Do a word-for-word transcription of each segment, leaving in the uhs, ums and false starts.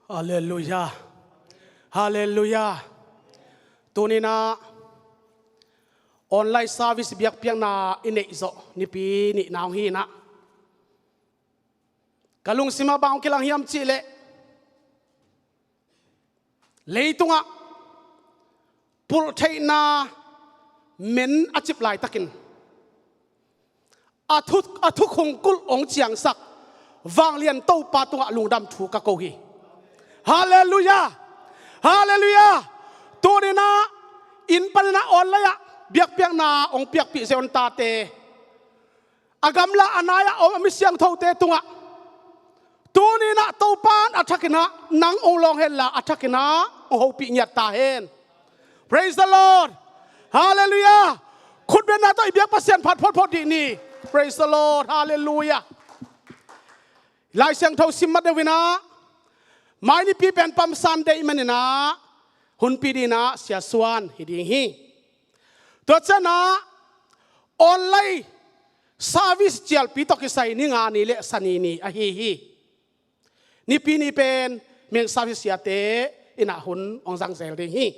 Halleluiah. Halleluiah. Tuninah online service biakpiakna i neih zawh nipi nihna hong hinah, ka lungsimah bang hong kilang hiam cihleh, leitungah pulhtheihna men a cip laitakin a thu, a thukhun kulh hong ciangsak vanglian Topa tungah lungdam thu ka ko hi. Halleluiah. Halleluiah. Tuninah inn paninah online-ah biakpiakna hong piakpih Zion tate, a gamla a nai-ah om a mi siangthote tungah tuninah Topa in a thakinah nang hong lawng henla a thakinah hong hopih ngiat ta hen. Praise the Lord. Halleluiah. Khutbetna tawh i biak Pasian phat photphot dih ni. Praise the Lord. Halleluiah. Lai Siangtho sim mat deuh inah mai nipi pen Palm Sunday maninah hunpi dinah Sia Suan hi ding hi. Tua cianah online service cialpi tawh kisai ni nga ni le Sani ni ahi hi. Nipi ni pen men service siate inah hun hong zangzel ding hi.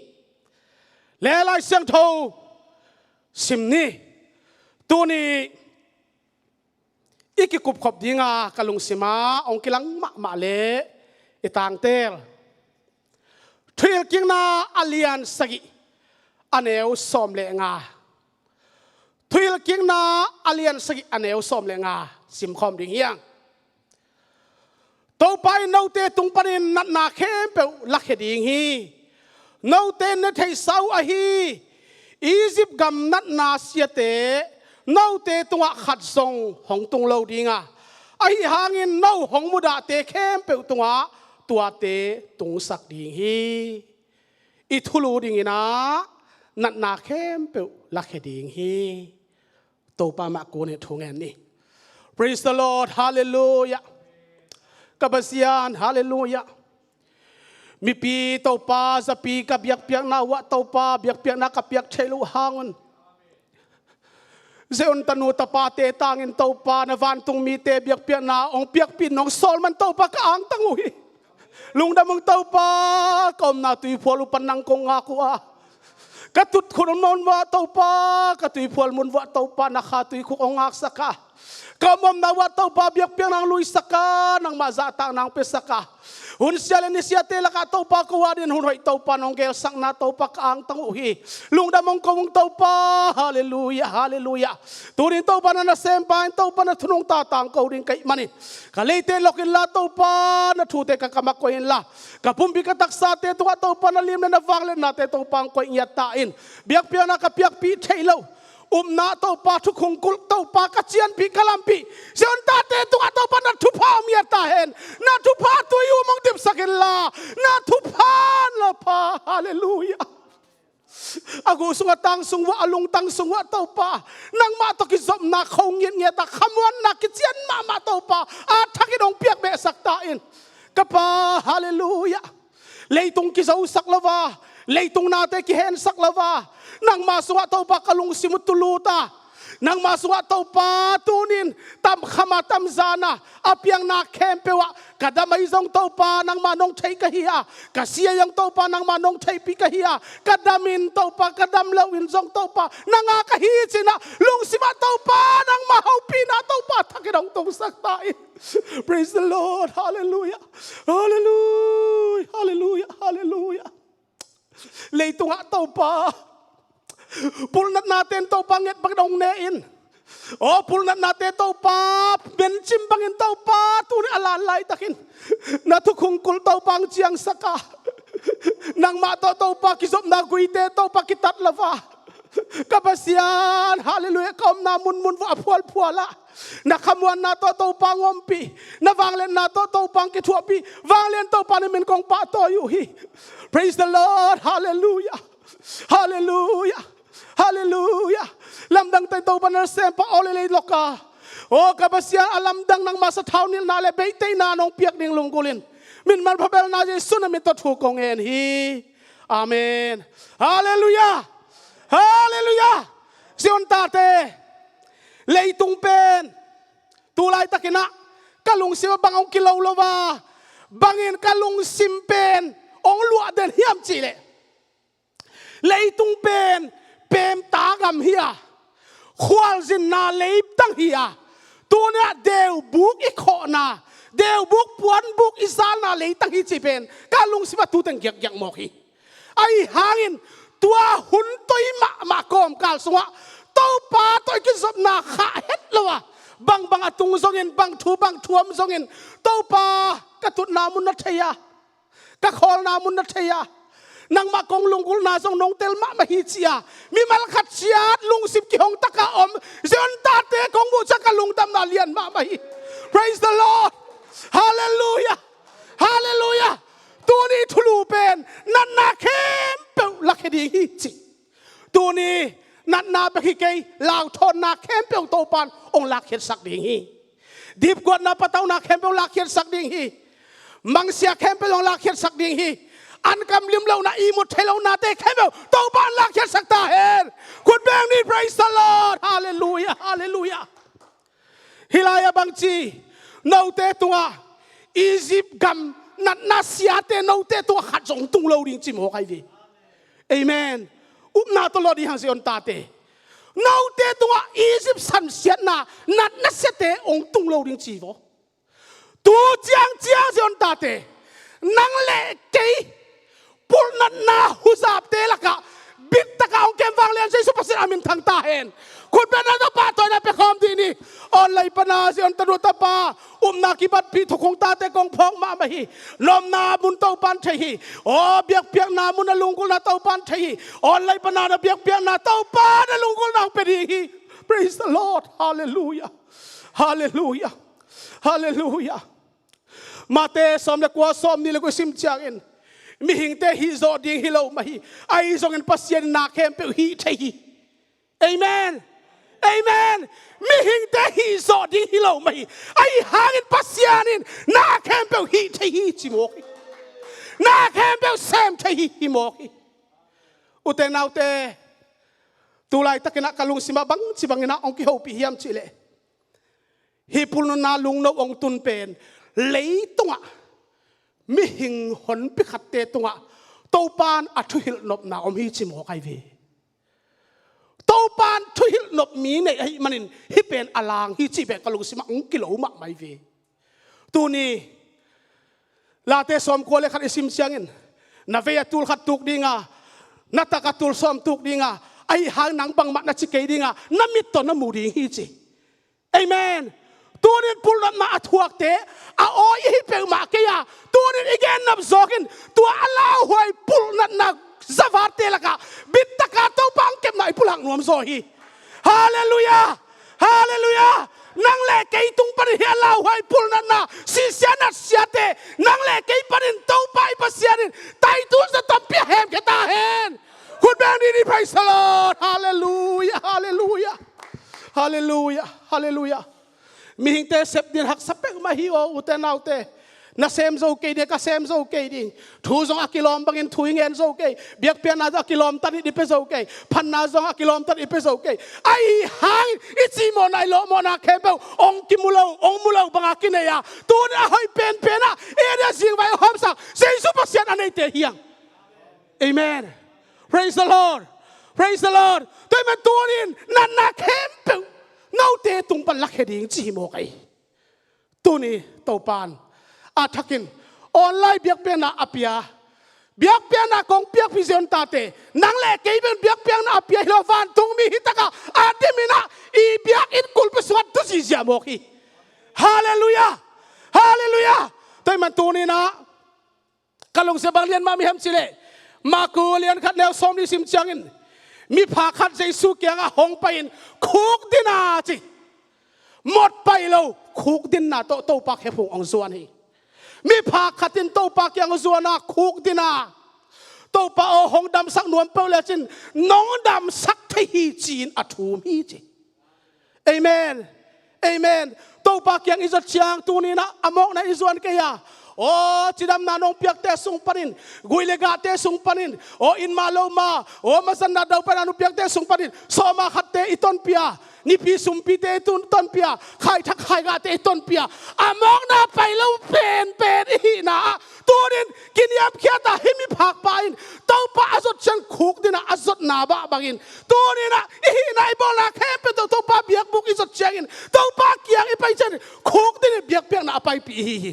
Le Lai Siangtho sim ni. Tuni i kikupkhop dinga ka lungsimah hong kilang mahmah le i tangtel Thuhilhkikna a lian sagih a neu sawm le nga. Thuhilhkikna a lian sagih a neu sawm le nga simkhawm ding hiang. Topa in note tung panin natna khempeuh lakhia ding hi. Note in na theihsa uh ahi Egypt gam natna siate note tungah khat zong hong tung lo dinga, ahi hangin no hong mudahte khempeuh tungah tuate tungsak ding hi. I thulu dinginah natna khempeuh lakhia ding hi. Topa mah kunin thu ngen ni. Praise the Lord. Halleluiah. Ka Pasian, halleluiah. Mipi Topa zapi ka biakpiakna uh ah Topa biakpiakna ka piak theih loh hangun Zion tanu tapate tangin Topa na vantung mite biakpiakna hong piakpih nong sawl man Topa ka angtang uh hi. Lungdam ung Topa, ka omna tuiphual uh pan nang kong ngak uh a, ka tutkhut mun vuah Topa, ka tuiphual mun vuah Topa na kha tuikhuk hong ngaksak a, ka om omna vuah Topa biakpiakna hong luisak a, nangmah zahtakna hong piasak a, hun sia le ni siate lakah Topa ko adingin hun hoih Topa nong gelsakna Topa ka angtang uh hi. Lungdam hong ko ung Topa. Halleluiah, halleluiah. Tunin Topa na nasempa in Topa na thunung tatang ko ding ka hih manin ka leite lok inla Topa na thute ka kamah koih inla, ka pumpi ka taksate tungah Topa na lim le na vangliatnate Topa hong koih ngiat ta in. Biakpiakna ka piakpih theih loh upna Topa thukhun kulh Topa ka cianpih ka lampih Zion tate tungah Topa na thupha om ngiat ta hen. Na thupha tui um hong dipsak inla, na thupha na pha. Halleluiah. A gu sungah tang sung vuah a lungtang sung vuah Topa nangmah tawh kizopna kho ngitnget a khamuanna kician mahmah Topa a thakin hong piak behsak ta in. Ka Pa, halleluiah. Leitung kizosak lo a, leitung nate kihensak lo a, nangma sungah Topa ka lungsim uh tu lut a, nangma sungah Topa tunin tamkham a tamzan a a piangna khempeuh ah ka dam ahi zong Topa nangma nong theih ka hi a, ka si ahi zong Topa nangma nong theihpih ka hi a, ka dam in Topa ka dam loin zong Topa nang a ka hi cinah lungsimah Topa nangma hopihna Topa thakin hong tungsak ta in. Praise the Lord. Halleluiah. Halleluiah. Halleluiah. Halleluiah. Leitungah Topa pulhnatnate in Topa nget bangin hong ne in. Aw pulhnatnate Topa mencim bangin Topa tuni a lan laitakin na thukhun kulh Topa hong ciangsak a, nangmah tawh Topa kizopna guite Topa kitat lo a, ka Pasian, halleluiah, ka omna munmun vuah a phualphual ah na khamuanna tawh Topa hong ompih, na vangliatna tawh Topa hong kithuahpih, vanglian Topa na min kong pahtawi uh hi. Praise the Lord. Halleluiah. Halleluiah. Halleluiah. Lamdang tawh Topa na nasempa aw le lei lok a, aw ka Pasian, a lamdang nangma sathau nilhna le behteihna nong piak ding lunggulh in. Min manpha belna Jesu na min tawh thu kong ngen hi. Amen. Halleluiah. Halleluiah. Zion tate, leitung pen tu laitakinah ka lungsim ah bang hong kilo lo a, Bangin ka lungsim pen ong luah den hiam cihleh, leitung pen pemta gam hi a, khualzinna leitang hi a, tuni-ah deubuk i khawhna, deubuk puanbuk i zalna leitang hi cih pen ka lungsim ah tu teng giakgiak mawk hi. Ahi hangin tua hun toi mahmah kawmkal sungah Topa tawh i kizopna khah het lo a, bangbang a tung zongin, bang thu bang thu om zongin, Topa, ka tutna mun na thei a, ka khawlna mun na thei a, nangmah kong lunggulhna zong nong tel mahmah hi ci a, mimal khat ciat lungsim kihong taka om Zion tate kong muh ciang ka lungdamna lian mahmah hi. Praise the Lord. Hallelujah. Hallelujah. Tuni thulu pen natna khempeuh lakhia ding hi ci. Tuni natna bek hi kei, lauthawnna khempeuh Topan ong lakkhiatsak ding hi. Dipkuatna, patauhna khempeuh lakkhiatsak ding hi. Mangsia khempeuh ong lakkhiatsak ding hi. Ankam limlohna, ihmut theilohnate khempeuh Topan lakkhiatsak ta hen. Khut beng ni, praise the Lord. Hallelujah, hallelujah. Hih lai-ah bangci, note tungah Egypt gam natna siate note tungah khat zong tung lo ding ci mawk ahi ve. Amen. Upna tawh lawh ding hang Zion tate. Note tungah Egypt sansiatna natna siate ong tung lo ding ci vaw. Tu ciangciang Zion tate, nang le kei pulhnatna huzapte lakah bittaka ong kem vang lian Jesu Pasian a min thang ta hen. Khutbetna tawh pahtawina pia khawm dih ni. Online pana Zion tanu tapa, upna kibatpih thukhun tate kong phawk mahmah hi. Nopna mun Topan thei hi. Aw, biakpiakna mun a lunggulhna Topan thei hi. Online pana na biakpiakna Topan a lunggulhna hong pia ding hi. Praise the Lord. Hallelujah. Hallelujah. Hallelujah. Mate sawm le kua, sawm nih le kua i sim ciangin, mihingte hih zawh ding hi lo mah hi. Ahi zongin Pasian in na khempeuh hih thei hi. Amen. Amen. Mihingte hih zawh ding hi lo mah hi. Ahi hangin Pasian in na khempeuh hih thei hi ci mawk hi. Na khempeuh sem thei hi, hi mawk hi. Ute naute, tu laitakin ah ka lungsim ah bangci bangin ah ong kihopih hiam cihleh, hih pulhnatna lungno ong tun pen leitungah mihing honpi khatte tungah Topan a thuhilh nopna om hi ci mawk ahi ve. Topan thuhilh nop mi nei ahih manin hih pen a lang hi cih pen ka lungsim ah ong kilo mahmah ahi ve. Tuni Late sawmkua le khat i sim ciangin, na vei a tul khat tuk dinga, na tak a tul sawm tuk dinga, ahi hang nang bangmah na ci kei dinga, na mit tawh na mu ding hi ci. Amen. Tunin pulhnatna a thuakte a awi ihi peuhmah kei a, tunin i gennop zawkin tua a lauhuai pulhnatna zavarte lakah bittaka Topa hong kepna i pulak nuam zaw hi. Halleluiah. Halleluiah. Nang le kei tung panin hih a lauhuai pulhnatna sisia natsiate, nang le kei panin Topa i Pasian in taitu za tampi a hemkhia ta hen. Khut beng ni ni, praise the Lord. Halleluiah. Halleluiah. Halleluiah. Halleluiah. Mihingte sep din haksa peuhmah hi aw, ute naute. Na sem zo kei ding, ka sem zo kei ding. Thu zong a kilawm bangin thu i ngen zo kei. Biakpiakna zong a kilawm tanin i pia zo kei. Phatna zong a kilawm tanin i pia zo kei. Ahi hangin i cihmawhna, i lawhmawhna khempeuh ong kimu lo, ong mu lo banga kinei a, tuni a hoih penpen ah i a dia zingvai a hawmsak Jesu Pasian a neite hi hang. Amen. Praise the Lord. Praise the Lord. Tua ahih man tunin natna khempeuh note tung pan lakhia ding ci hi mawk ahi. Tuni Topan a thakin online biakpiakna a pia, biakpiakna kong piakpih Zion tate, nang le kei bek biakpiakna a pia hi lo, vantungmi hi takah a dimin ah i biakinn kulpi sungah tu zihziah mawk hi. Halleluiah. Halleluiah. Tua ahih man tunin ah ka lungsim bang lian mah mi hiam cihleh, Marku lian khat neu sawmnih sim ciangin, mipha khat Jesu kiangah hong pai-in khukdin a ci. Mawk pai lo, khukdinna tawh Topa khephung ong zuan hi. Mipha khat in Topa kiang zuan a, khukdin a, Topa aw, hong damsak nuam peuh lecin nong damsak thei hi ci-in a thum hi ci. Amen. Amen. Topa kiang i zat ciang tunin ah a mawkna i zuan kei a, aw, cidamna nong piakte sung panin, gui le gahte sung panin, aw, inn ma lo ma, aw, mazanna daupaina nong piakte sung panin, sawma khatte i tonpih a, nipi sumpite i tun, tonpih a, khaithak khaigahte i tonpih a, a mawkna pai lo penpen i hihna Hiamkhiat a hih miphakpa in Topa a zot ciang khukdin a zotna mah bangin, tuni-in ah i hihna i bawlna khempeuh tawh Topa biakbuk i zot ciangin, Topa kiang i pai ciangin khukdin in biakpiakna a paipih i hi hi.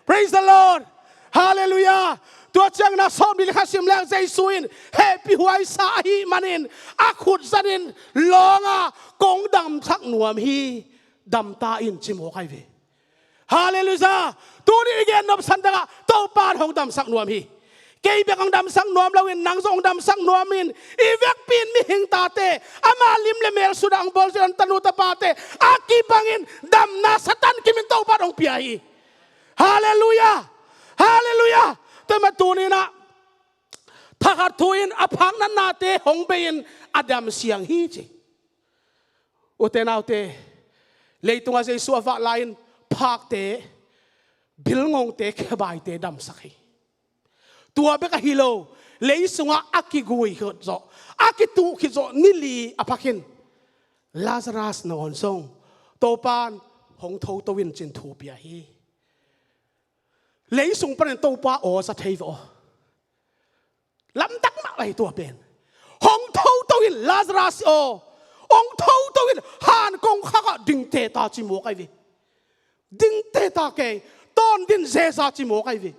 Praise the Lord. Halleluiah. Tua ciangin a Sawltak bili kha sim leng Jesu in hehpihhuai sa ahih manin a khut zanin lawng a, "Kong damsak nuam hi, dam ta in," ci mawk ahi ve. Halleluiah. Tuni i gen nopsan dangah Topa in hong damsak nuam hi. Kei bek hong damsak nuam loin nang zong hong damsak nuam in, i vekpi in mihing tate, ama lim le mel sut a hong bawl zia tanu tapate a kibangin damna Satan kimin Topa in hong pia hi. Halleluiah. Halleluiah. Tua mah tuni-in ah thakhat thu in a phak natnate hong bei-in a damsiang hi ci. Ute naute, leitungah Jesu a vak lai-in phakte, bilngongte, khebaite damsak hi. Tua bek ahi lo, lei sungah a kigui khit zawh, a kituh khit zawh ni li a pha khin Lazarus nawn zong Topa in hong thoto in ci-in thu pia hi. Lei sung panin Topa aw za thei ve aw. Lamdang mah ahi tua pen. Hong thoto in Lazarus aw, hong thoto in han kongkhak ah dingte ta ci mawk ahi ve. Dingte ta kei, tawn din zeza ci mawk ahi ve.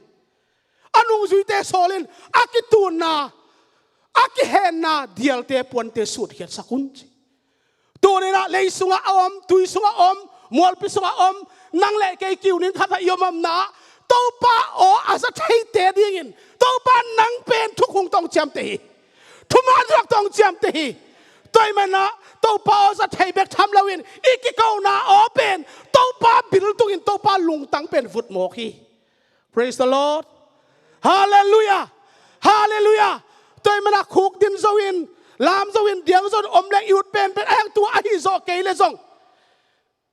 A nungzuite sawl in a kitunna, a kihenna dialte puante sutkhiatsak un ci. Tuni-in ah lei sungah a om, tui sungah a om, mualpi sungah a om, nang le kei kiunin khat ah i om omna ah Topa aw a za theite dingin Topa nang pen thukhun tawh hong ciamteh hi. Thuman zuak tawh hong ciamteh hi. Tua ahih manin ah Topa aw za thei bek tham loin i kikona aw pen Topa biltung in Topa lungtang pen vut mawk hi. Praise the Lord. Halleluiah. Halleluiah. Tua ahih manin ah khukdin zo in, lam zo in, diang zo in om leng i ut penpen a hang tua ahi zawh kei leh zong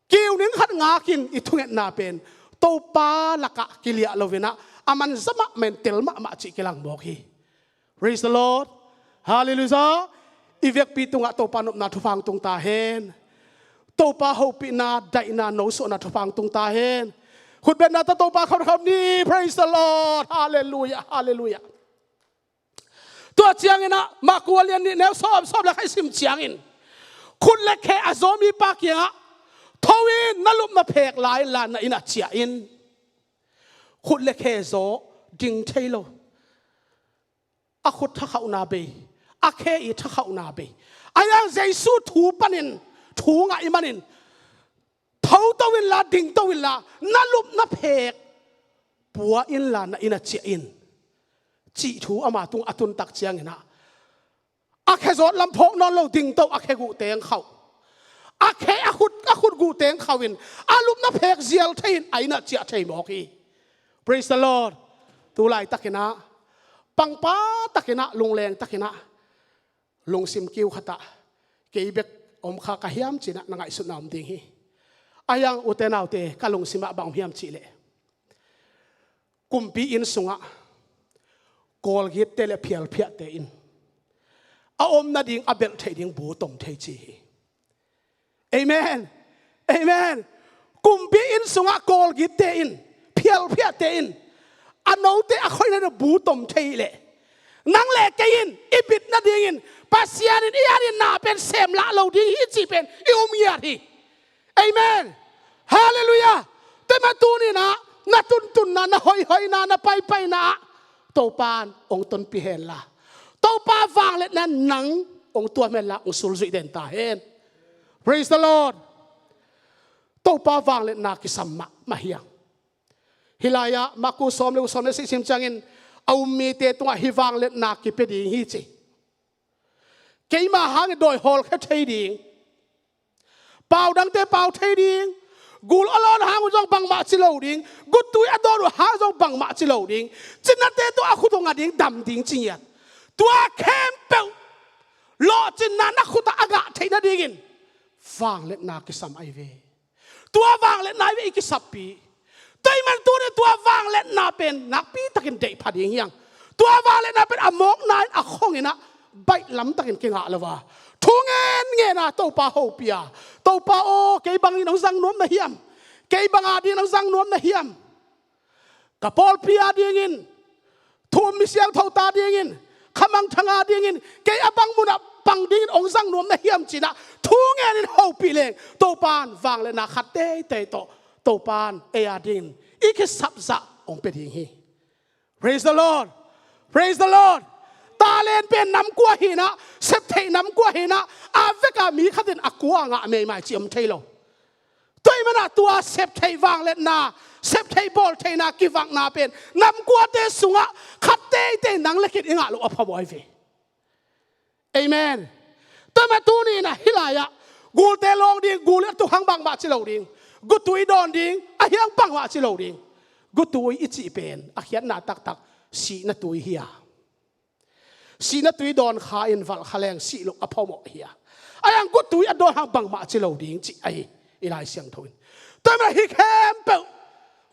kiunin khat ngakin i thungetna pen Topa lakah kiliah lo-in ah a man za mahmah in tel mahmah cih kilang mawk hi. Praise the Lord. Halleluiah. I vekpi tungah Topa nopna thupha hong tung ta hen. Topa hopihna, daihna, nosuahna thupha hong tung ta hen. Khutbetna tawh Topa khauhkhauh ni. Praise the Lord. Halleluiah. Halleluiah. Tua ciangin ah Marku a lian nih neu sawm, sawm le khat i sim ciangin, khut le khe a zaw mipa kiangah, "Tho in, na lupna phek la in la na inn ah ciah in." Khut le khe zaw, ding thei lo. A khut thakhauhna bei, a khe i thakhauhna bei. Ahi hang Jesu thu panin, thu ngah i hih manin, "Thoto in la, dingto in la, na lupna phek pua in la na inn ah ciah in," cih thu ama tungah a tun tak ciangin ah, a khe zawt lam phawk nawn lo, dingto, a khe guh teng khauh. A khe, a khut, a khut guh teng khauh in a lupna phek zial thei in a inn ah ciah thei mawk hi. Praise the Lord. Tu laitakin ah, pangpa takin ah, lungleng takin ah, lungsim kiu khat ah, "Kei bek om kha ka hiam?" ci-in ah na ngaihsutna om ding hi. Ahi hang ute naute, ka lungsim ah bang om hiam cih leh, kumpi inn sungah Colgate-te le phialphiahte in a om nading, a belh theih ding bu tom thei ci hi. Amen. Amen. Kumpi inn sungah Colgate-te in, phialphiahte in a note a khoih nading bu tom thei leh, nang le kei in i bit nadingin Pasian in i anin na pen sem lah lo ding hi cih pen i um ngiat hi. Amen. Halleluiah. Tua mah tuni-in ah na tuntunna, na hoihhoihna, na paipaina ah Topa in hong tonpih hen la, Topa vangliatna in nang hong tuam hen la, hong sulzuih den ta hen. Praise the Lord. Topa vangliatna kisam mahmah hi hang. Hih lai-ah Marku sawm le guk, sawm le sagih sim ciangin, "A um mite tungah hih vangliatna kipia ding hi," ci. "Keima hangin dawi hawlkhia thei ding, pau dangte pau thei ding, gul a lawn hang uh zong bangmah ci lo ding, guttui a dawn uh hang zong bangmah ci lo ding, cinnate tawh a khut uh ngah ding, dam ding," ci ngiat. Tua khempeuh lawhcinna na khut ah a ngah theih nadingin vangliatna kisam ahi ve. Tua vangliatna ahi ve i kisappi. Tua ahih manin tuni tua vangliatna pen nakpi takin deih pha ding hi hang. Tua vangliatna pen a mawkna in, a khong in ah baih lam takin kingah lo a, thu ngen ngen a Topa hopih a, "Topa aw, kei bangin hong zang nuam na hiam? Kei bang adingin hong zang nuam na hiam? Ka pawlpi adingin Thu-um misiangtho ta dingin, khamangthang a dingin, kei a bang munah pang dingin hong zang nuam na hiam ci-in ah thu ngenin hopih leng, Topa'n vangliatna khat teitei tawh Topa'n ei a dingin i kisap zah hong pia ding hi. Praise the Lord. Praise the Lord. Talent pen nam kua hi-in ah, sep theih nam kua hi-in ah, a vek a mi khat in a kua ngah meimai cih om thei lo. Tua ahih manin ah tua sep theih vangliatna, sep theih bawl theihna kivakna pen nam kuate sungah khat teitei nang le kei in i ngah loh a phamawh ahi ve. Amen. Tua ahih manin tuni-in ah hih lai-ah gulte lawng ding, gul a tukhang bangmah ci lo ding, gutui dawn ding, a hiang bangmah ci lo ding. Gutui i cih pen a khiatna taktak sihna tui hi a, sihna tui dawn kha in valh kha leng sih loh a phamawh hi a, a hiang gutui a dawn hang bangmah ci lo ding cih ahi i Lai Siangtho in. Tua ahih manin hih khempeuh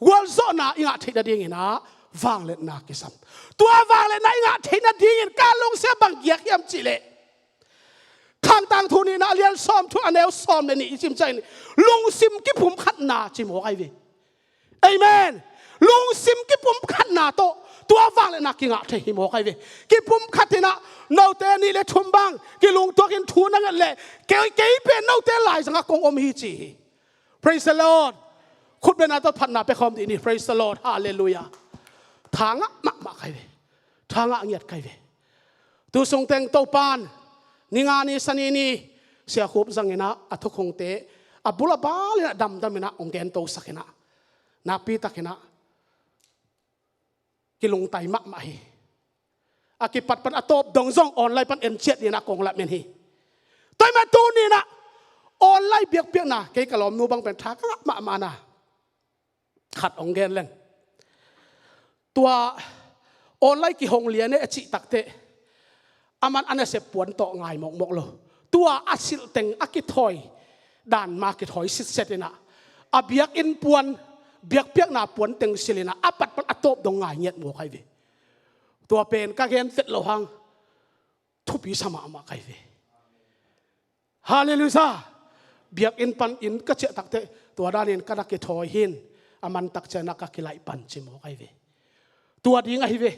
gualzawhna i ngah theih nadingin ah vangliatna kisam. Tua vangliatna i ngah theih nadingin ka lungsim ah bang giak hiam cih leh, Khang Tangthu nihna a lian sawm thum a neu sawm le nih i sim ciangin lungsim kipumkhatna ci mawk ahi ve. Amen. Lungsim kipumkhatna tawh tua vangliatna kingah thei hi mawk ahi ve. Kipumkhat in ah note nih le thum bang kilungtuakin thu na nget leh kei, kei pen note laizangah kong om hi ci hi. Praise the Lord. Khutbetna tawh phatna pia khawm dih ni. Praise the Lord. Hallelujah. Tha ngah mahmah ka hi ve. Tha ngah ngiat ka hi ve. Tu sung teng Topa'n ni nga ni Sani ni Sia Khup zangin ah a thukhungte a bul a bal in ah damdam in ah hong gentosak in ah nakpi takin ah kilungtai mahmah hi. A kipat pan a tawp dong zong online pan en ciat dingin ah kong lamen hi. Tua ahih manin tuni-in ah online biakpiakna kei ka lawmnu bang pen tha ka ngah mahmahna khat hong gen leng. Tua online kihong lian e a cih takteh aman a nasep puan tawh ngai mawkmawk lo. Tua a silh teng a kithawi dan mah kithawi sitset in ah a biakinn puan, biakpiakna puan teng silh in ah a pat pan a tawp dong ngai ngiat mawk ahi ve. Tua pen ka gen vet loh hang thupi sa mahmah ka hi ve. Hallelujah. Biakinn pan inn ka ciah takteh tua danin ka na kithawi hi-in a man tak ciangin ah ka kilaih pan ci mawk ahi ve. Tua ding ahi ve.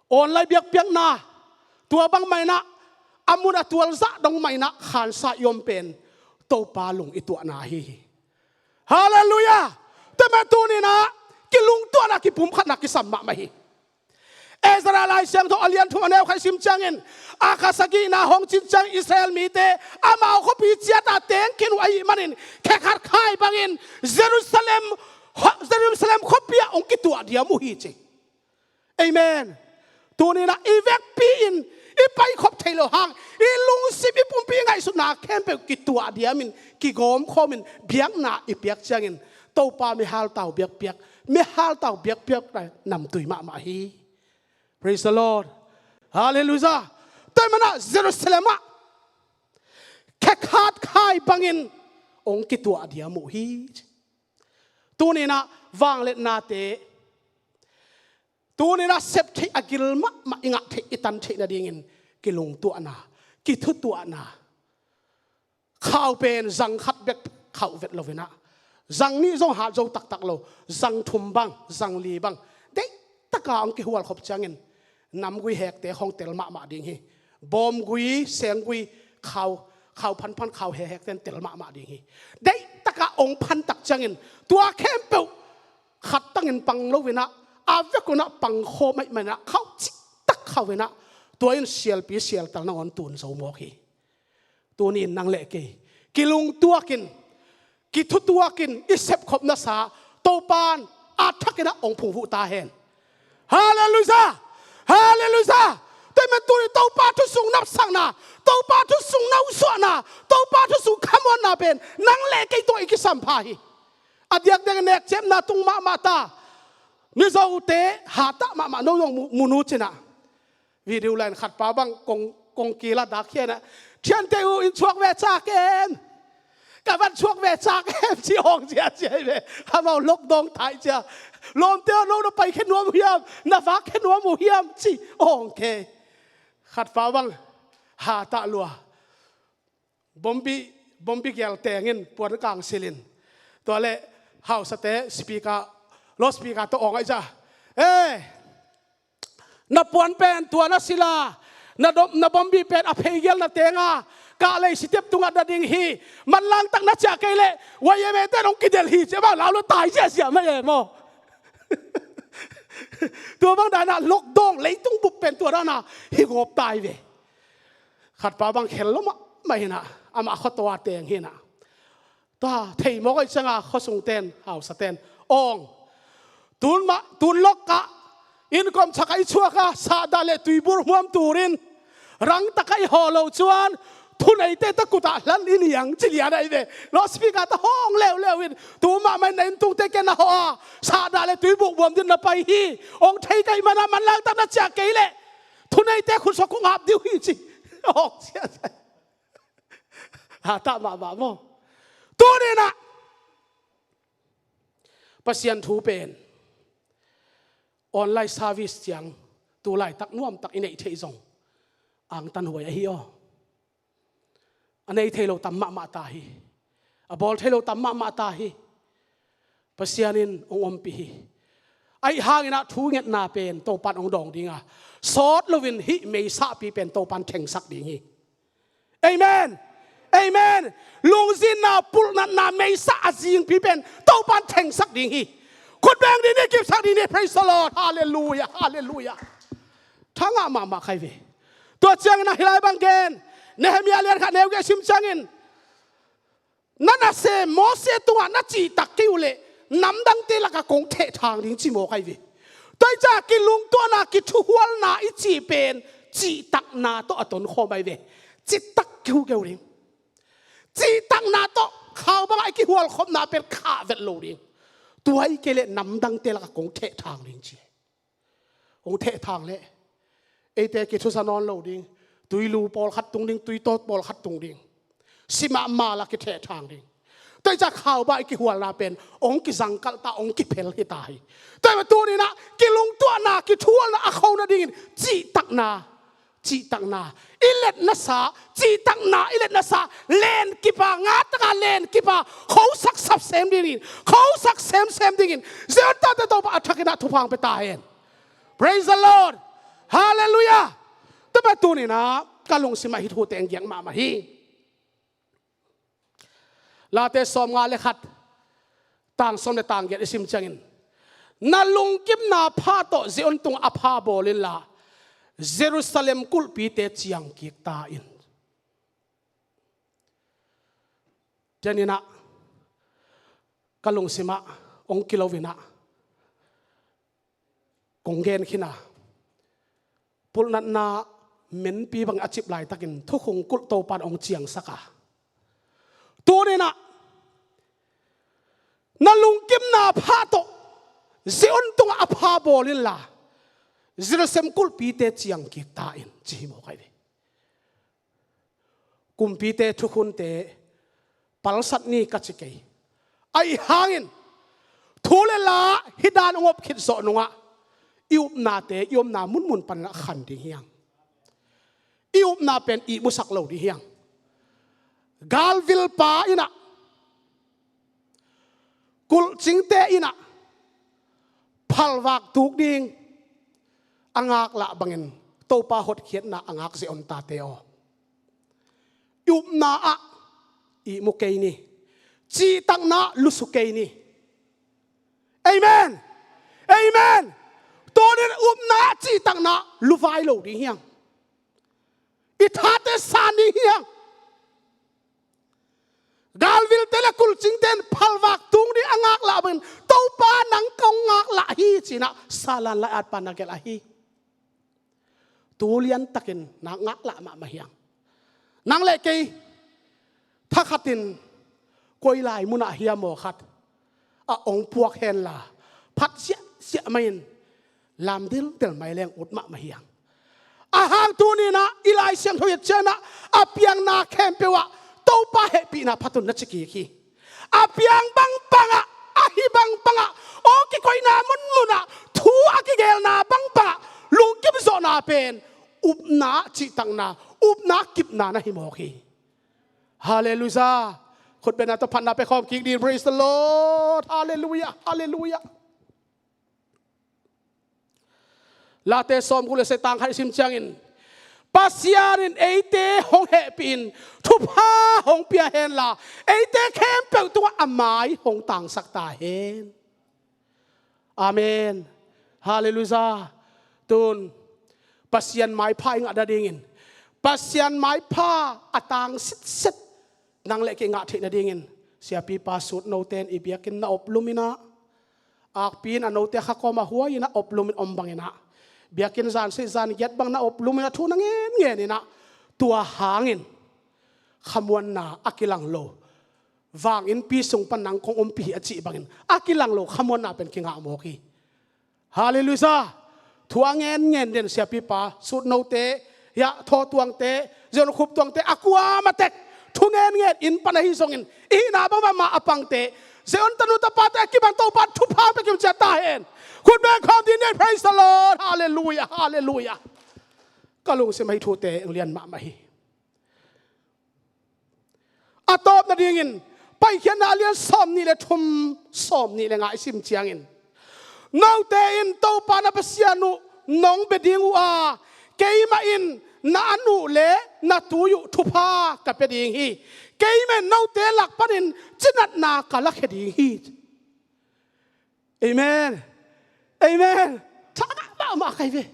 Online biakpiakna tua bang mah in ah a mun a tualzah dong mah in ah khansa i om pen Topa lung i tuahna ahi hi. Hallelujah. Tua ahih manin tuni-in ah kilungtuahna kipumkhatna kisam mahmah hi. Ezra Lai Siangtho a lian thum a neu khat i sim ciangin, a kha sagihna hong cin ciang Israel mite amau khuapi ciat ah teng khin uh ahih manin khe khat khai bangin Jerusalem, Jerusalem khuapi ah hong kituah diam uh hi ci. Amen. Tuni-in ah i vekpi-in i paikhop theih loh hang i lungsim i pumpi i ngaihsutna khempeuh kituah diamin kigawmkhawmin biakna i piak ciangin Topa mihal tau biakpiak, mihal tau biakpiak namtui mahmah hi. Praise the Lord. Hallelujah. Tua ahih manin ah Jerusalem ah khe khat khai bangin hong kituah diam uh hi. Tuni-in ah vangliatnate, tuni-in ah sep theih a gil mahmah i ngah theih i tan theih nadingin kilungtuahna, kithutuahna. Khau pen zang khat bek khauh vet lo-in ah zang nih zong hat zo taktak lo, zang thum bang, zang li bang deihtaka hong kihualkhop ciangin namgui hekte khawng tel mahmah ding hi. Bawmgui, senggui, khau, khau phanphan, khau hehekte in tel mahmah ding hi. Deihtaka hong phan tak ciangin tua khempeuh khat tangin pang lo-in ah a vek un ah pang khawm ahih manin ah khauh cihtak khauh in ah tua in sialpi sialtal nangawn tun zo mawk hi. Tuni-in nang le kei kilungtuakin, kithutuakin i sepkhop nasa Topa'n a thakin ah hong phungvuh ta hen. Hallelujah. Hallelujah. Tua ahih manin tuni Topa thu sung napsakna, Topa thu sung nausuahna, Topa thu sung khamuanna pen nang le kei tungah i kisampha hi. A diakdiakin nekciamna tung mahmah ta. Mizote hatah mahmah, no zong mu, mu nu cin ah. Video line khat pa bang kong, kongkil ah dakkhia in ah, "Thiante uh in chuak ve cak em? Ka van chuak ve cak em?" ci awng ciacia hi ve. Amau lockdown thai cia. "Lawmte aw, no na paikhia nuam uh hiam? Na vakkhia nuam uh hiam?" ci awng kei. Khat pa bang hatah lua. Bombi, bombi gel tengin puan kang silhin. Tua leh hausate speaker, loudspeaker tawh awng ahih ciang, "Eh, Na puan pen tua na sila, na, dom, na bawmbi pen a pheigial na tenga, kah lei sitep tungah na ding hi. Manlang tak na ciah kei leh, Y M A ten hong kidelh hi ci a bang lau lo tai ziahziah mah e maw. Tua bang dana lockdown, leitung bup pen tua dana hi gawp tai ve. Khatpa bang khel lo mahmah hinah, amah khuatua teng hinah. Tua thei mawk aih cianga khuasungten, hausaten, awng, tun mah, tun lokkah, innkom chakah i chuaka, sahdah le tuibur hmuam turin, rangtakah i haw lo cuan, thuneite ta kutah hlan i niang ci lian ahi ve. Loudspeaker ta hawng leuleu in, tu mahmah in na inntungte ken na hawh a, sahdah le tuibur hmuam din na pai hi. Hong thei kaih mana manlang tak na ciah kei leh, thuneite khutsuak kong ap diu hi ci. Hawng ciah. Hatah mahmah maw. Tuninah Pasian thu pen online service ciang tu laitak nuamtak i neih theih zong angtanhuai ahi aw. A nei thei lo tam mahmah ta hi. A bawl thei lo tam mahmah ta hi. Pasian in hong ompih hi. Aih hanginah thu ngetna pen Topan hong dawng dinga, sawt loin hih meisahpi pen Topan thengsak ding hi. Amen. Amen. Lungzinna, pulhnatna, meisah a zingpi pen Topan thengsak ding hi. Khut beng ding ni, kipsak ding ni. Praise the Lord. Halleluia. Halleluia. Thangah mahmah khai ve. Tua ciangin a hilai bang gen, Nehemiah lian khat neu gei sim ciangin, na nasem Moses tungah na cihtak kei uh leh, namdangte lakah kong thehthang ding ci mawk ahi ve. Tua hi ciah kilungtuahna, kithuhualna i cih pen cihtakna tawh a tonkhawm ahi ve. Citak kihukeu ding. Cihtakna tawh khau bangah i kihualkhopna pen khah vet lo ding. Tua hi kei leh namdangte lakah kong thehthang ding ci. Hong thehthang leh eite kithusa nawn lo ding. Tuilu pawlkhat tung ding, tuitawt pawlkhat tung ding. Simah mala kithehthang ding. Tua hi ciah khau bangah i kihualna pen hong kizangkalh ta, hong kiphel hi ta hi. Tua hi mah tuninah kilungtuahna, kithuhualna a kho nadingin cihtakna, cihtakna i let nasa, cihtakna i let nasa, len kipa, ngataka len kipa khosak sapsem dingin, khosak semsem dingin Zion tate Topa a thakinah thupha hong pia ta hen. Praise the Lord. Halleluia. Tua mah tuninah ka lungsimah hih thute hong giak mahmah hi. Late sawmnga le khat, tang sawm le tang giat i sim ciangin, na lungkimna pha tawh Zion tungah a pha bawl inla, Jerusalem kulhpite ciangkik ta in. Tua hi-inah ka lungsimah hong kilo inah kong gen khin a, pulhnatna menpi bangin a cip laitakin thukhun kulh Topan hong ciangsak a, tuninah na lungkimna pha tawh Zion tungah a pha bawl inla, Jerusalem kulhpite ciangkik ta in, ci hi mawk ahi ve. Kumpite thukhunte palsat ni ka ci kei. Ahi hangin thu le la hih dan hong op khit zawh nungah i upnate i omna munmun panah khan ding hi hang. I upna pen ihmusak lo ding hi hang. Galvilpa inah, kulhcingte inah phalvak tuk ding a ngaklah bangin Topa hotkhiatna a ngak Zion tate aw, i upna ah ihmu kei ni. Cihtakna ah lusu kei ni. Amen. Amen. Tunin upna ah cihtakna ah luvai lo ding hi hang. I thate san ding hi hang. Galvilte le kulhcingte in phalvak tung ding a ngaklah bangin Topa nang kong ngaklah hi ci-inah Salan lai-atpa na gelh ahi. Tu liantakin na ngaklah mahmah hi hang. Nang le kei thakhatin koi lai munah hiam aw khat a hong puak henla, phat siahsiah mah in lam dildel mai leng ut mahmah hi hang. A hang tuninah i Lai Siangtho i et ciangah a piangna khempeuh ah Topa hehpihna phat un na ci kik hi. A piang bangbangah, a hi bangbangah, aw kikoihna munmunah, thu a kigelna bangbangah lungkim zawhna pen upna ah cihtakna, upna ah kipna na hi mawk hi. Halleluia. Khutbetna tawh phatna pia khawm kik ding. Praise the Lord. Halleluia. Halleluia. Late sawmguk le sagih, tang khat i sim ciangin, Pasian in eite hong hehpih in thupha hong pia henla, eite khempeuh tungah a mai hong tangsak ta hen. Amen. Halleluiah. Tun Pasian maipha i ngah nadingin, Pasian maipha a tang sitset nang le kei ngah theih nadingin, siapipa Sut note in i biakinn na oplum inah, akpi in a note kha kawm a huai inah oplum in om bang inah, biakinn zan sih zan giat bang na oplum inah thu na ngenngen inah, tua hangin khamuanna a kilang lo, vanginnpi sung pan nang kong ompih hi a cih bangin a kilang lo khamuanna pen kingah mawk hi. Halleluiah. Thu a ngenngen den siapipa Sut note, ya, Thaw Tuangte, Zion Khup Tuangte, a kuama tek thu ngenngen inn pan ahi zongin, i hihna bang bang mah a pangte, Zion tanu tapate a kipan Topa thupha pia kim ciat ta hen. Khut beng khawm dih ni, praise the Lord. Halleluiah, halleluiah. Ka lungsim ahi thute eng lian mahmah hi. A tawp nadingin Paikhiatna a lian sawmnih le thum, sawmnih le nga i sim ciangin, note in Topa na Pasian uh nong bia ding uh a, keimah in na an uh le na tui uh thupha ka pia ding hi. Keimah in note lak panin cinatna ka lakhia ding hi. Amen. Amen. Thangah mahmah kai ve.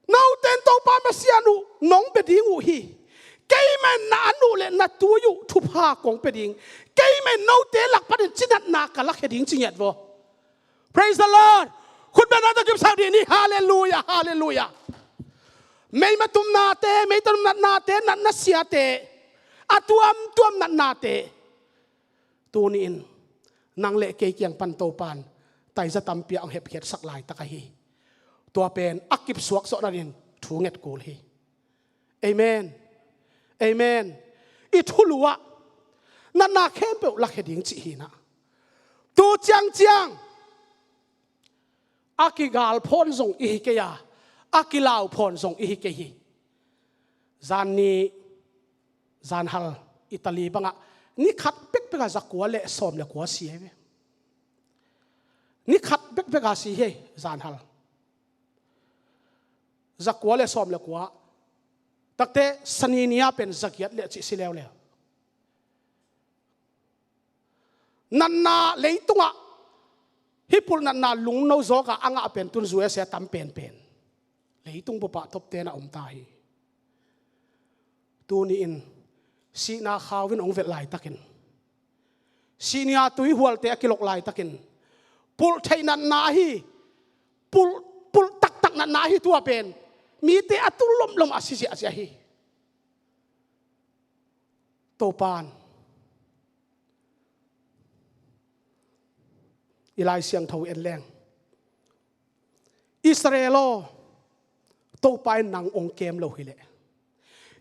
Note in Topa Pasian uh nong bia ding uh hi. Keimah in na an uh le na tui uh thupha kong pia ding. Keimah in note lak panin cinatna ka lakhia ding ci ngiat vaw. Praise the Lord. Khut beng na ta kipsak dih ni. Halleluiah, halleluiah. Meima tumnate, meima tumnate, natna siate, a tuamtuam natnate, tuni-in nang le kei kiang pan Topan taiza tampi a hong hepkhiatsak laitak ahi. Tua pen a kipsuak zawh nadin thu nget kul hi. Amen. Amen. I thulu ah natna khempeuh lakhia ding cih hinah, tu ciangciang a kigal phawn zong i hi kei a, a kilau phawn zong i hi kei hi. Zan ni, zan hal Italy bangah ni khat bekbek a zakua le sawm le kua si hi ve. Ni khat bekbek a si hi, zan hal. Zakua le sawm le kua. Takte sani ni a pen zagiat le cih si leuleu. Natna leitungah hih pulh natna lungno zawkah a ngah pen tun U S A tam penpen. Leitung bupah toptena om ta hi. Tuni-in sihna khau in hong velh laitakin, sihna tui hualte a kilok laitakin, pulh theih natna ahi, pulh, pulh taktak natna ahi tua pen mite a tul lomlom a si ziahziah hi. Topan i Lai Siangtho en leng, Israel aw, Topa in nang hong kem lo hileh,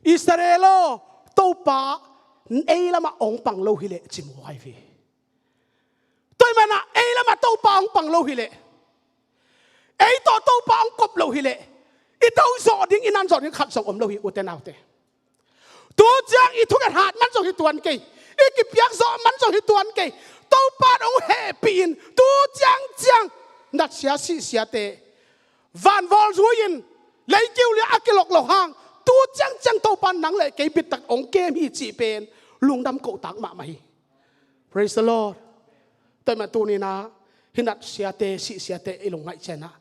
Israel aw, Topa ei lamah hong pang lo hileh, ci mawk ahi ve. Tua ahih manin ei lamah Topa hong pang lo hileh, ei tawh Topa hong kop lo hileh, i do zawh ding, i nan zawh ding khat zong om lo hi, ute naute. Tu ciang i thunget hat man zong hi tuan kei, i kipiak zawh man zong hi tuan kei. Topa in hong hehpih in tu ciangciang natsia sihsiate vanvawl zui-in leikiu liah a kilok lo hang, tu ciangciang Topa in nang le kei bittak hong kem hi cih pen lungdam kohtak mahmah hi. Praise the Lord. Tua ahih manin tuni-in ah hih natsiate sihsiate i lungngaih ciangin ah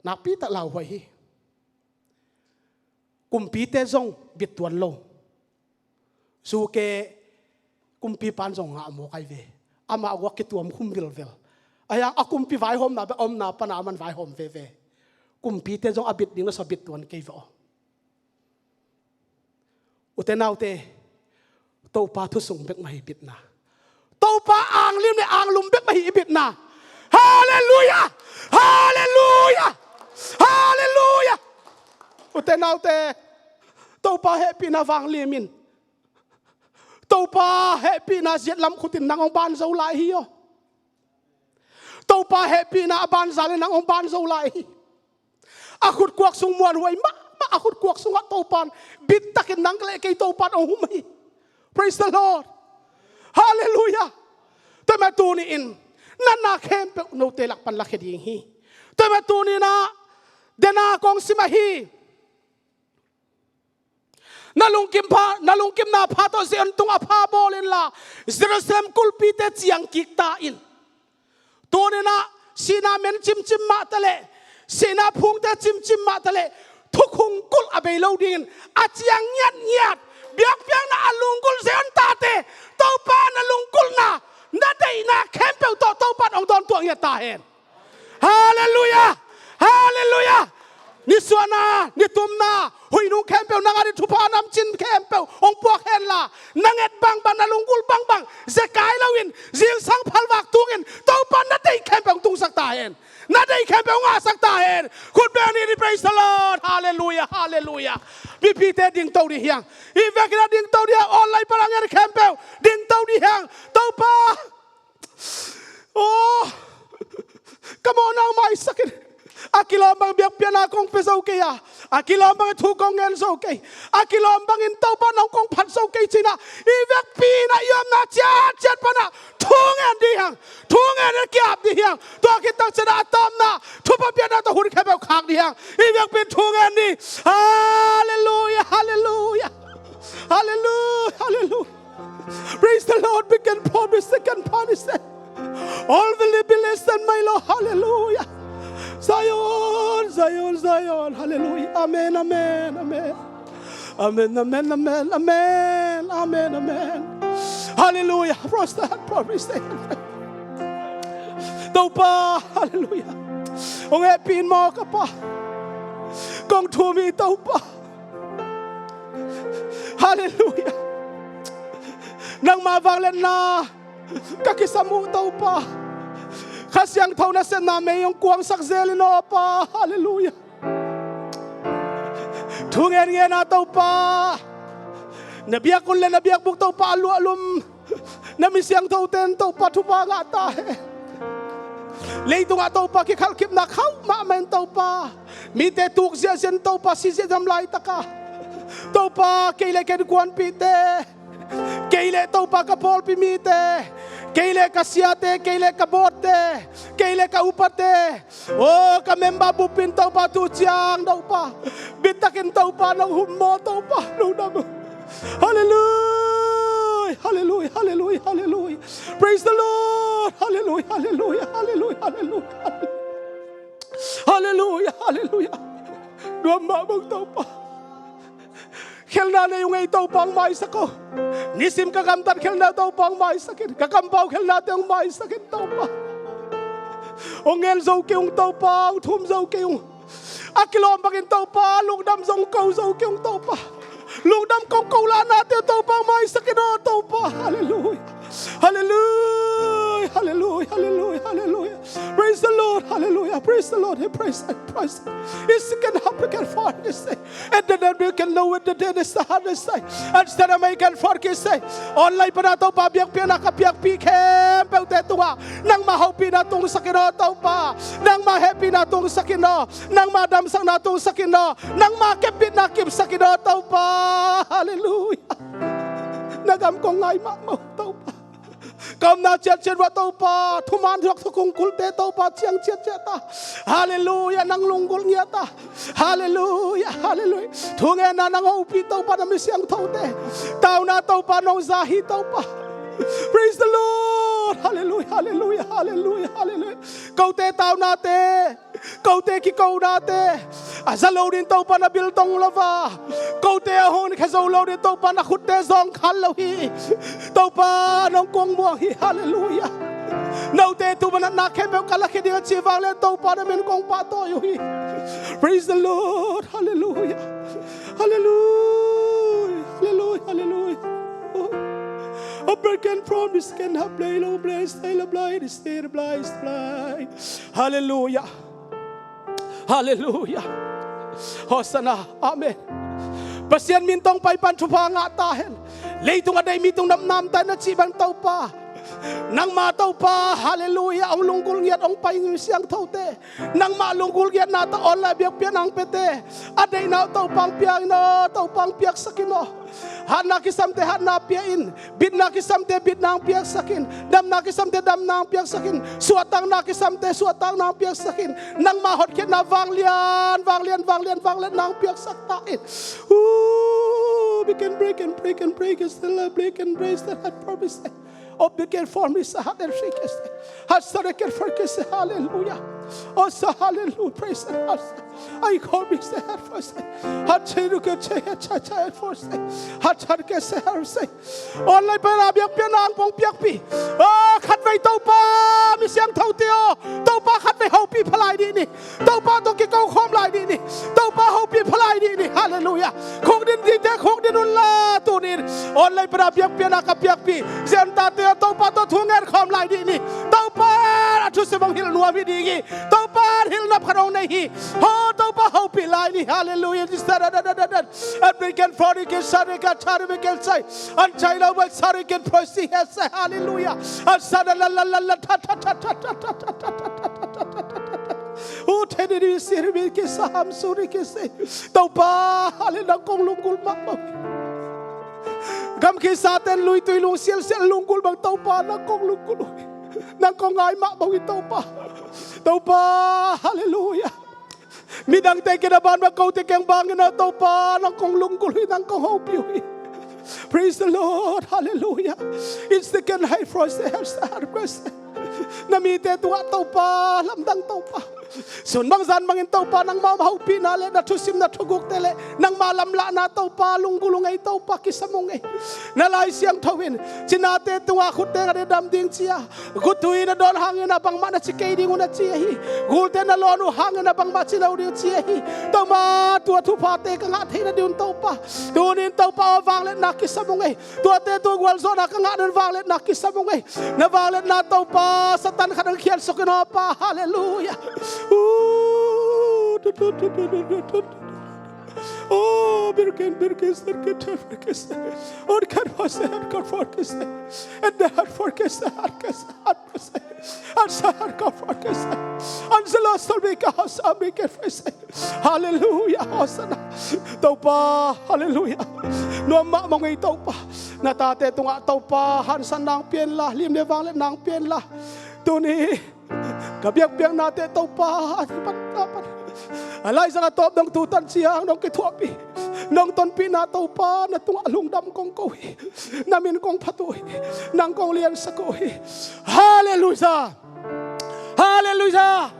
nakpitak lauhuai hi. Kumpite zong bit tuan lo. Zuke kumpipa in zong ngah mawk ahi ve. Amah guak kituam khum vilvel. Ahi hang a kumpi vaihawmna bek a omna pana aman vaihawm veve. Kumpite zong a bit ding na sa bit tuan kei ve aw. Ute naute, Topa thusung bek mah hi bitna. Topa anglim le anglum bek mah hi i bitna. Halleluiah! Halleluiah! Halleluiah! Ute naute, Topa hehpihna vanglimin, Topa hehpihna ziatlam khutin nang hong ban zo lai hi aw. Topa hehpihna a banza le nang hong ban zo lai hi. A khutkuak sung muanhuai mahmah, a khutkuak sungah Topa in bittakin nang le kei Topa in hong hum hi. Praise the Lord. Halleluiah. Tua ahih manin tuni-in natna khempeuh note lak pan lakhia ding hi. Tua ahih manin tuni-in ah Dena kong sim ahi. Na lungkim pha, na lungkimna pha tawh Zion tungah pha bawl inla, Jerusalem kulhpite ciang kik ta in. Tuni-in ah sihna men cimcim mah taleh, sihna phungte cimcim mah taleh, thukhun kulh a bei lo dingin a ciang ngiatngiat biakpiakna a lunggulh Zion tate, Topa na lunggulhna, na deihna khempeuh tawh Topa in hong dawntuah ngiat ta hen. Halleluiah! Halleluiah! Nisuahna, nitumna, huih nung khempeuh nang ading thupha namcin khempeuh hong puak henla, na nget bangbang, na lunggulh bangbang zekai loin, zingsang phalvak tungin Topa na deih khempeuh hong tungsak ta hen. Na deih khempeuh hong ngahsak ta hen. Khut beng ni, praise the Lord. Halleluiah, halleluiah. Mipite dingto dih hi hang. Hih vekin ah dingto dih hi hang. Online pan a ngen khempeuh dingto dih hi hang. Topa, aw, ka mawhna hong maisak in. A kilawm bangin biakpiakna kong pia zo kei a, a kilawm bangin thu kong ngen zo kei, a kilawm bangin Topa nong kong phat zo kei ci-in ah, hih vekpi-in ah i omna ciatciat pan ah thu ngen dih hi hang. Thu ngen in ki-ap dih hi hang. Tua khit tak ciangin ah a tawpna thupha piakna tawh hun khempeuh khak dih hi hang. Hih vekpi-in thu ngen ni. Halleluiah, halleluiah. Halleluiah, halleluiah. Praise the Lord. We can promise, we can promise that all will be blessed, my Lord. Halleluiah. Zion, Zion, Zion. Halleluiah. Amen, amen, amen. Amen, amen, amen, amen. Amen, amen. Halleluiah. Praise the Lord. Praise the Lord. Topa, halleluiah. Hong hehpih in maw ka Pa. Kong thum hi Topa. Halleluiah. Nangma vangliatna ka kisam uh Topa. Kha Siangtho nasepna mei hong kuangsak zel in aw Pa. Halleluiah. Thu ngen ngen a Topa, na biakinn le na biakbuk Topa a luahlum na mi siangthote in Topa thupha ngah ta hen. Leitungah Topa kikhalhkipna khauh mahmah in Topa, mite tuk ziahziah in Topa, si ziahziah laitak a Topa, kei le ka innkuanpihte, kei le Topa ka pawlpi mite, kei le ka siate, kei le ka bawdte, kei le ka upate, aw, ka member bup in Topa tu ciang Topa, bitak in Topa nong huh maw Topa, lungdam. Halleluiah, halleluiah, halleluiah, halleluiah. Praise the Lord. Halleluiah, halleluiah, halleluiah, halleluiah. Halleluiah, halleluiah. Nuam mahmah ung Topa. Khelhna nei ung ei Topa, hong maisak aw. Nisim ka gamtat khelhna Topa hong maisak in. Ka kampau khelhnate hong maisak in Topa. Hong ngen zo kei ung Topa, hong thum zo kei ung. A kilawm bangin Topa, lungdam zong ko zo kei ung Topa. Lungdam kong ko lahnate Topa hong maisak in aw Topa. Halleluiah. Halleluiah, halleluiah, halleluiah, halleluiah. Praise the Lord, halleluiah, praise the Lord, hey, praise, praise. If you can help, you can find, you say. And then we can know what the day is, the hardest day. And then I can forget, say. Online pan a Topa biakpiakna ka piakpih khempeuhte tungah nangma hopihna tungsak in aw Topa. Nangma hehpihna tungsak in aw. Nangma damsakna tungsak in aw. Nangma kepbitna kipsak in aw Topa. Halleluiah. Na gam kong ngai mahmah uh Topa. Ka omna ciatciat uah Topa, thuman thuak thukhun kulhte Topa ciang ciatciat a. Halleluiah, nang lunggulh ngiat a. Halleluiah, halleluiah. Thungenna nang hopih Topa, na mi siangthote. Tauna Topa nong za hi Topa. Praise the Lord. Halleluiah, halleluiah, halleluiah, halleluiah. Kote taunate, kote kikonate a za lo ding Topa na biltong lo a, kote a hong khia zo lo ding Topa na khutte zawngkhal lo hi. Topa nong kong muang hi. Halleluiah. Note tu manatna khempeuh ka lakhia ding a cih vang le Topa na min kong pahtawi uh hi. Praise the Lord. Halleluiah. Halleluiah. Halleluiah. Halleluiah. Oh. A break and promise can have play, long play, stay the blind, stay the blind, stay the blind. Halleluiah. Halleluiah. Hosanna. Amen. Pasian min tawh hong pai pan thupha ngah ta hen. Leitung a deih mi tung namnam ta hen na cih bang Topa. Nangmah Topa, halleluiah, hong lunggulh ngiat hong pai ing, mi siangthote. Nangmah lunggulh ngiatna tawh online biakpiakna hong piate a deihna uh Topa hong pia in aw, Topa hong piaksak in aw. Hatna kisamte hatna pia in, bitna kisamte bitna hong piaksak in, damna kisamte damna hong piaksak in, suahtakna kisamte suahtakna hong piaksak in. Nangmah hotkhiatna vanglian vanglian vanglian vanglian na hong piaksak ta in. Ooh, we can break and break and break and still break and break, still have promise. Obligate for me, sa hat el shikes. Hat sa reket for kese, hallelujah. Oh, sa hallelujah, praise the Lord. I call me, say, hat for, say. Hat sa reket, say, hat sa, sa, hat for, say. Hat sa reket, say, hat, say. Online pen a biakpiakna hong piakpih. Oh, khatvei Topa, mi siangthote aw. Topa khatvei hopih pha lai dih ni. Topa tawh kiko khawm lai dih ni. Topa hopih pha lai dih ni. Halleluiah. Khukdin dingte khukdin unla tuni in online pen a biakpiakna ka piakpih Zion tate aw, Topa tawh thu ngen khawm lai dih ni. Topa a thusim hong hilh nuam hi ding hi. Topa hilhna phat hong nei hi. Ho, Topa hopih lai ni. Halleluiah. Every can for the can, sorry, can, sorry, we can say. An chai lo, but sorry, can proceed. Yes, hallelujah. An sa la la la la la, ta ta ta ta. U theni ni siri mi kisa ham suri kisi. Topa, hallelujah, nang kong lunggulh mahmah. Gam kisa ten lui tui lung sialsial lunggulh bang Topa, nang kong lunggulh uh hi. Nang kong ngai mahmah uh hi Topa. Topa, hallelujah. Midangte kiang a ban bang kote kiang bang in aw Topa, nang kong lunggulh uh hi, nang kong hopih uh hi. Praise the Lord, hallelujah. It's the can high for us, the hearts are pressed. Na mite tungah Topa, lamdang Topa. Sun bang zan bangin Topa, nangma hopihna le na thusim na thugukte le nangma lamlahna Topa, lunggulh ung ei Topa, kisam ung ei. Na Lai Siangtho in cinate tungah khutte ngat ding, dam ding ci a, guttui na dawn hangin a bangmah na ci kei ding uh na ci ahi. Gulte na lawn uh hangin a bangmah ci lo ding ci ahi. Topa, tua thuphate ka ngah theihna ding un Topa, tuni in Topa aw, vangliatna kisam ung ei. Tuate tung gualzawhna ka ngah ding un vangliatna kisam ung ei. Na vangliatna Topa, Satan khat hong khiatsuk in aw Pa. Halleluiah. Uh, tu, tu, tu. Oh, birkin, birkin, sirkin, terfirkin, sir. Oh, kan fase, kan forkis, sir. And the heart forkis, heart kis, heart kis. And the heart kan forkis, sir. And the last will be God's amazing face. Hallelujah, Hosanna. Topa, hallelujah. Nuam mahmah ung ei Topa. Na tate tungah Topa, hansan nang pian la, lim le vang le nang pian la. Tuni ka biakpiaknate Topa, a kipan, a kipan. A laizang a tawp nong tutan ciang nong kithuahpih, nong tonpihna Topa, na tungah lungdam kong ko hi. Na min kong phat uh hi. Nang kong liansak uh hi. Halleluiah. Halleluiah.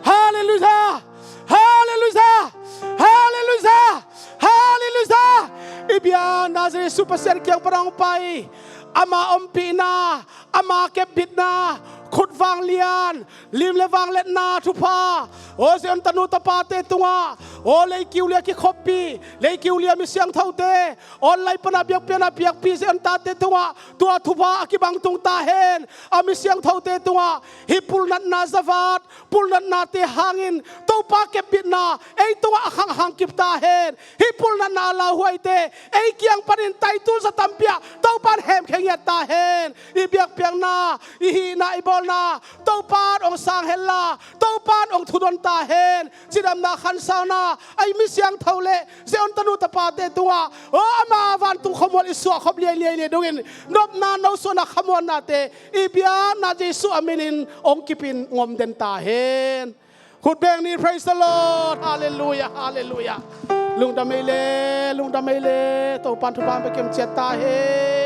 Halleluiah. Halleluiah. Halleluiah. Halleluiah. I biak Nazareth Jesu Pasian kiang pan hong pai, ama ompihna, ama kepbitna, khut vanglian, lim le vangliatna thupha, aw Zion tanu tapate tungah, aw Leikiulia kikhoppi, Leikiulia mi siangthote, online pana biakpiakna piakpi Zion tate tungah tua thupha a kibang tung ta hen. A mi siangthote tungah hih pulnatna zavat, pulnatnate hangin Topa kepbitna ei tungah a khang hang kip ta hen. Hih pulnatna a lauhuaite ei kiang panin taitul za tampi ah Topa in hemkhia ngiat ta hen. I biakpiakna, i hihna, i bawlna Topa in hong sang hen la, Topa in hong thudon ta hen. Cidamna, khansauna, a i mi siangtho le Zion tanu tapate tungah, aw ama vantung khuamual i suah khop liailiai le dongin nopna, nosuahna, khamuannate i biakna Jesu a minin hong kipin ngom den ta hen. Khut beng ni, praise the Lord. Halleluiah, halleluiah. Lungdam ei le, lungdam ei le. Topa in thupha hong pia kim ciat ta hen.